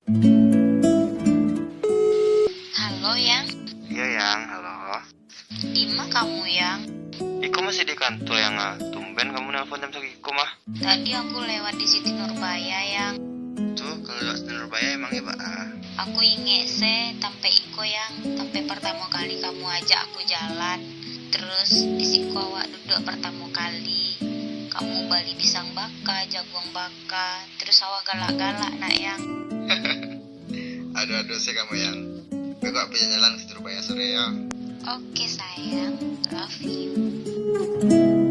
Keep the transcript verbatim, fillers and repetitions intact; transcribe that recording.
Halo, Yang. Iya, Yang. Halo. Di ma kamu, Yang? Iko masih di kantua, Yang, ah. Tumben kamu nelpon jam sagitu mah. Tadi aku lewat di Siti Nurbaya, Yang. Tu, kalau lewat Siti Nurbaya emangnya, Pak? Ah. Aku ingek se, tampek iko, Yang. Tampek pertama kali kamu ajak aku jalan. Terus, di siko awak duduk pertama kali. Kamu bali pisang baka, jaguang baka. Terus awak galak-galak, nak, Yang. Aduh-aduh se kamu, Yang. Beko aku jalan-jalan ke Surabaya sore, ya. Oke, sayang. Love you.